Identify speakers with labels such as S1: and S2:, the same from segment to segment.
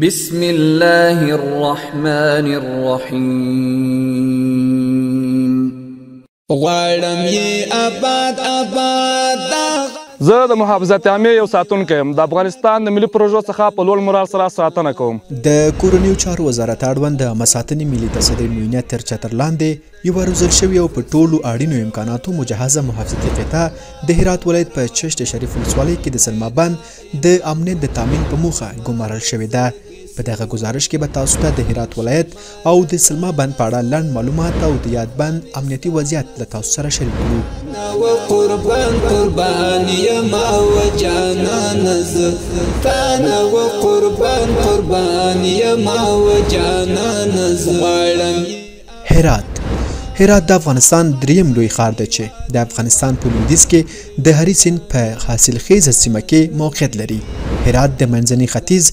S1: بسم الله الرحمن الرحیم.
S2: غواړم یې آباد آباد.
S3: زه د محافظت عامې یو ساتونکی یم. د افغانستان د ملي پروژو څخه په لوړ مورال سره ساتنه کوم.
S4: د کورنیو چارو وزارت اړوند د عامه ساتنې ملي تصدۍ معینیت تر چتر لاندې یوه روزل شوې او په ټولو اړینو امکاناتو مجهزه محافظتي قطعه د هرات ولایت په چشت شریف ولسوالۍ کې د سلما بند د امنیت د تامین په موخه ګمارل شوې ده. په دغه ګزارش کې به تاسو ته د هرات ولایت او د سلما بند په اړه لنډ معلومات او د یاد بند امنیتي وضعیت له تاسو سره شریک کړو.
S2: قربان قربان یما وجانان ز تانا و قربان قربان یما وجانان ز.
S4: هرات د افغانستان دریم لوی ښار دی چې د افغانستان په لویدیځ کې د هري سیند په حاصلخیزه سیمه کې موقعیت لري. هرات د منځني ختیځ،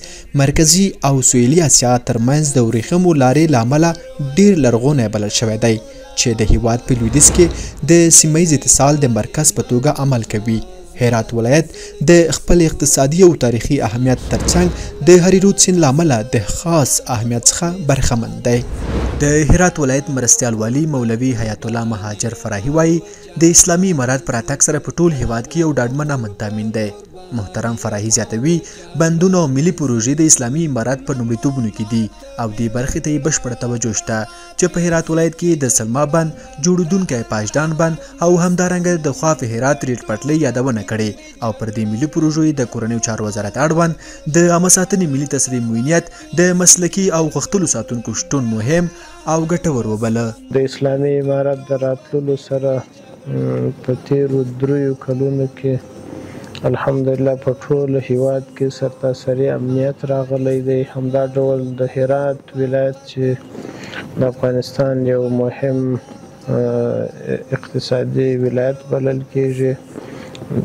S4: مرکزي او سویلي اسیا ترمنځ د ورېښمو لارې له امله ډیر لرغونی بلل شوی دی چې د هیواد په لویدیځ کې د سیمه ییز اتصال د مرکز په توګه عمل کوي. هرات ولایت د خپل اقتصادي او تاریخي اهمیت ترڅنګ د هریرود سیند له امله د خاص اهمیت څخه برخمن دی. د هرات ولایت مرستیال والي مولوي حیات الله مهاجر فراهي وایي د اسلامي امارت پر راتګ سره په ټول هیواد کې یو ډاډمن امن تامین دی. محترم فراهي زیاتوي بندونه او ملي پروژې د اسلامي امارت په لومړیتوبونو کې دي او دې برخې ته یې بشپړه توجه شته چې په هرات ولایت کې د سلما بند، جوړېدونکی پاشدان بند او همدارنګه د خواف هرات ریل پټلۍ یادونه کړې او پر دې ملي پروژو یې د کورنیو چارو وزارت اړوند د عامه ساتنې ملي تصدۍ معینیت د مسلکي او غښتلو ساتونکو شتون مهم او ګټور وبله.
S5: د اسلامي امارت د راتللو سره په تیرو دریو کلونو کې الحمدلله په ټول هیواد کې سرتاسري امنیت راغلی دی. همدا ډول د هرات ولایت چې د افغانستان یو مهم اقتصادي ولایت بلل کیږي،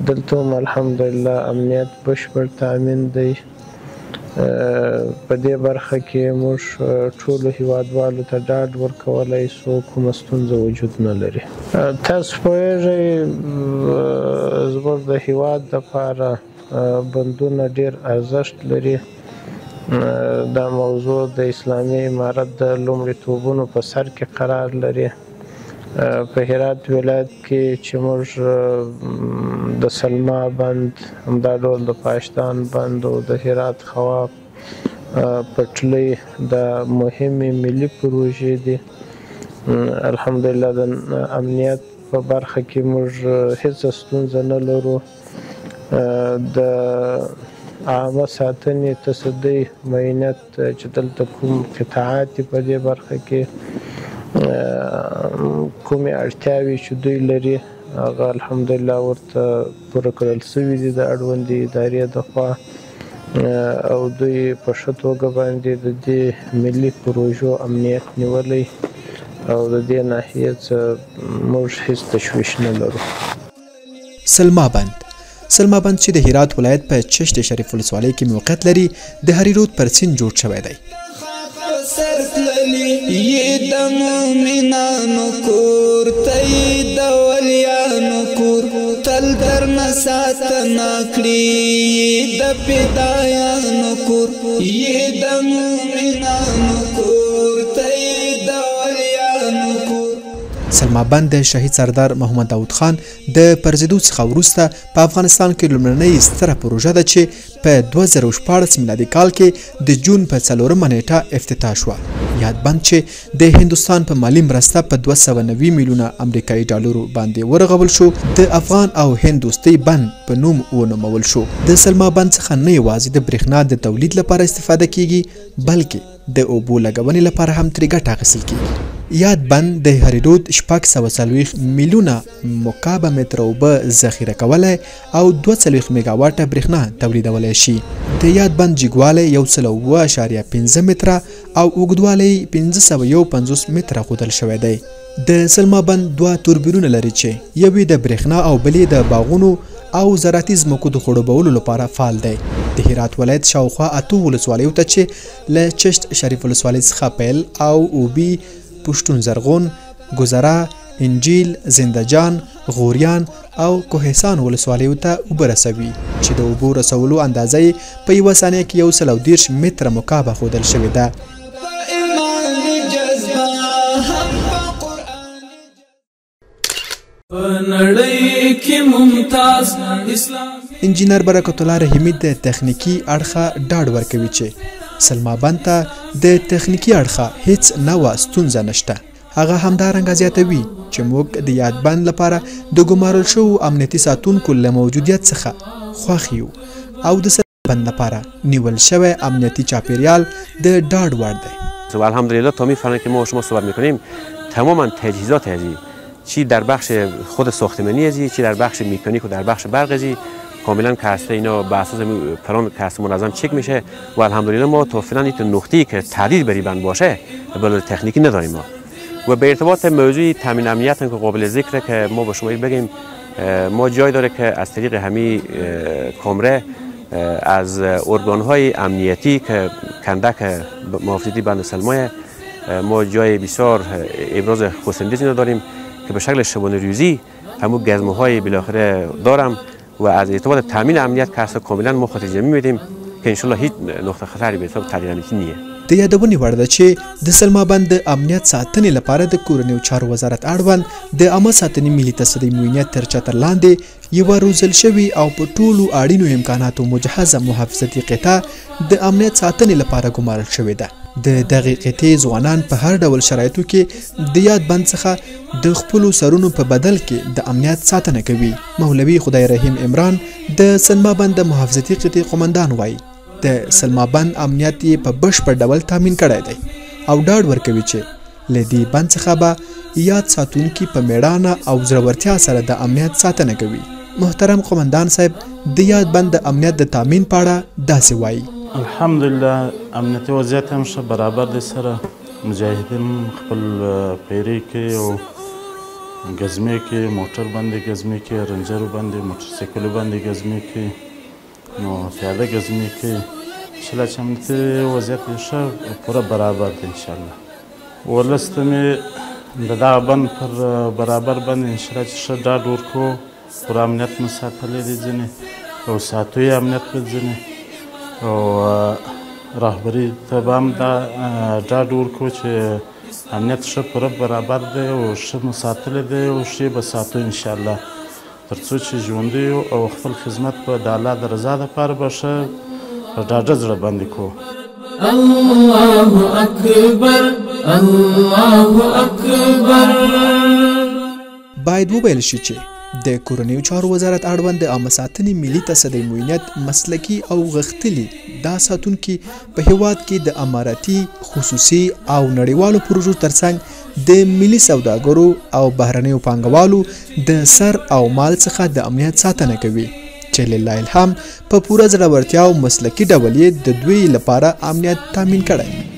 S5: دلته هم الحمدلله امنیت بشپړ تامین دی. په دې برخه کې موږ ټولو هیوادوالو ته ډاډ ورکولی سو، کومه ستونزه وجود نه لري. تاسو پوهېږئ زموږ د هیواد دپاره بندونه ډېر ارزښت لري. دا موضوع د اسلامي امارت د لومړیتوبونو په سر کې قرار لري. په هرات ولایت کې چې موږ د سلما بند، همدا ډول د پاشدان بند او د هرات خواف پټلۍ د مهمې ملي پروژې دي. الحمدلله د امنیت په برخه کې موږ هیڅ ستونزه نه لرو. د عامه ساتنې تصدۍ معینیت چې دلته کوم قطعات دي په دې برخه کې کومې اړتیاوې چې دوی لري هغه الحمدلله ورته پوره کړل شوي دي د اړوندې ادارې د خوا، او دوی په ښه توګه باندې د دې ملي پروژو امنیت نیولی او د دې ناحیې څه موږ هیڅ تشویش نه لرو.
S4: سلما بند. سلما بند چې د هرات ولایت په چشت شریف ولسوالۍ کې موقعیت لري د هریرود پر سیند جوړ شوی دی.
S2: یې د مومنانو کور ته یې د ولیانو کور، تل درنه ساتنه کړي یې د فدایانو کور، یې د مومنانو کور ته یې د ولیانو کور.
S4: سلما بند د شهید سردار محمد داود خان د پرځېدو څخه وروسته په افغانستان کې لومړنۍ ستره پروژه ده چې په 2016 میلادي کال کې د جون په 4 نیټه افتتاح شوه. یاد بند چې د هندوستان په مالي مرسته په 290 میلیونه امریکایي ډالرو باندې ورغول شو، د افغان او هند دوستۍ بند په نوم ونومول شو. د سلما بند څخه نه یوازې د برېښنا د تولید لپاره استفاده کیږي بلکې د اوبو لګونې لپاره هم ترې ګټه اخیستل کیږي. یاد بند د هریرود 640 میلیونه مکعب متره اوبه ذخیره کولی او 42 میګاواټه برېښنا تولیدولی شي. د یاد بند جګوالی 107.5 متره او اوږدوالی 551 متره ښودل شوی دی. د سلما بند دوه توربینونه لري چې یو یې د برېښنا او بل یې د باغونو او زراعتي ځمکو د خړوبولو لپاره فعال دی. د هرات ولایت شاوخوا 8 ولسوالیو ته چې له چشت شریف ولسوالۍ څخه پیل او اوبي، پښتون زرغون، ګذره، انجیل، زندهجان، غوریان او کوهستان ولسوالیو ته اوبه رسوي. چې د اوبو رسولو اندازه یې په یوه ثانیه کې 130 متره مکعبه ښودل شوې ده. انجینر برکت الله رحیمي د تخنیکي اړخه ډاډ ورکوي چې سلما بند ته د تخنیکي اړخه هیڅ نوع ستونزه نشته. هغه همدارنګه زیاتوي چې موږ د یاد بند لپاره د ګمارل شوو امنیتي ساتونکو له موجودیت څخه خوښ یو او د سلما بند لپاره نیول شوی امنیتي چاپیریال د ډاډ وړ دی.
S6: الحمدلله تا میفهمند که ما شما صحبت میکنیم تماما تجهیزات ازی چی در بخش خود ساختمانی ازی، چی در بخش مکانیک و در بخش برق ازی کاملا که هسته اینا به اساس پلان که هست منظم چک میشه و الحمدلله ما تا فعلا این نقطه‌ای که تهدید بری بند باشه به تکنیکی نداریم ما. و به ارتباط موضوع تامین امنیت هم که قابل ذکره که ما با شما بگیم ما جای داره که از طریق همین کامره از ارگان‌های امنیتی که کندک محافظتی بند سلمای ما جای بسیار ابراز خرسندی داریم که به شکل شبانه روزی همون گزمه‌های بالاخره دارم و از ارتباط تامین امنیت که هست کاملا ما خاطر جمعی میدیم که انشالله هیچ نقطه خطری به حساب تهدید امنیتی نیه.
S4: د یادونې وړ ده چې د سلما بند د امنیت ساتنې لپاره د کورنیو چارو وزارت اړوند د عامه ساتنې ملي تصدۍ معینیت تر چتر لاندې یوه روزل شوې او په ټولو اړینو امکاناتو مجهزه محافظتي قطعه د امنیت ساتنې لپاره ګمارل شوې ده. د دغې قطعې ځوانان په هر ډول شرایطو کې د یاد بند څخه د خپلو سرونو په بدل کې د امنیت ساتنه کوي. مولوي خدای رحیم عمران د سلما بند د محافظتي قطعې قومندان وایي د سلما بند امنیت یې په بشپړ ډول تامین کړی دی او ډاډ ورکوي چې له دې بند څخه به یاد ساتونکي په میړانه او زړورتیا سره د امنیت ساتنه کوي. محترم قومندان صاحب د یاد بند د امنیت د تامین په اړه داسې وایي:
S7: الحمدلله امنیتي وضعیت هم ښه برابر دی، سره مجاهدین خپل پیرې کوي او ګزمې کوي، موټر باندې ګزمې کوي، رنجرو باندې، موټرسایکلو باندې ګزمې کوي، نو پیاده ګزمې کوي. انشاءالله چې امنیتي وضعیت یې ښه پوره برابر دی. انشاءالله ولس ته مې د دغه بند پر برابر باندې انشاءالله چې ښه ډاډ ورکوو، پوره امنیت مو ساتلی دی ځینې او ساتو یې امنیت به ځینې او رهبري ته به هم دا ډاډ ورکوو چې امنیت ښه پوره برابر دی او ښه مو ساتلی دی او ښه به ساتو انشاءالله تر څو چې ژوندي یو او خپل خدمت به د الله د رضا دپاره به ښه په ډاډه زړه باندې کوو.
S2: الله اکبر الله اکبر.
S4: باید وویل شي چې د کورنیو چارو وزارت اړوند د عامه ساتنې ملي تصدۍ معینیت مسلکي او غښتلي دا ساتونکي په هیواد کې د امارتي، خصوصي او نړیوالو پروژو ترڅنګ د ملي سوداګرو او بهرنیو پانګوالو د سر او مال څخه د امنیت ساتنه کوي چې لله الحمد په پوره زړورتیا او مسلکي ډول یې د دوی لپاره امنیت تامین کړی.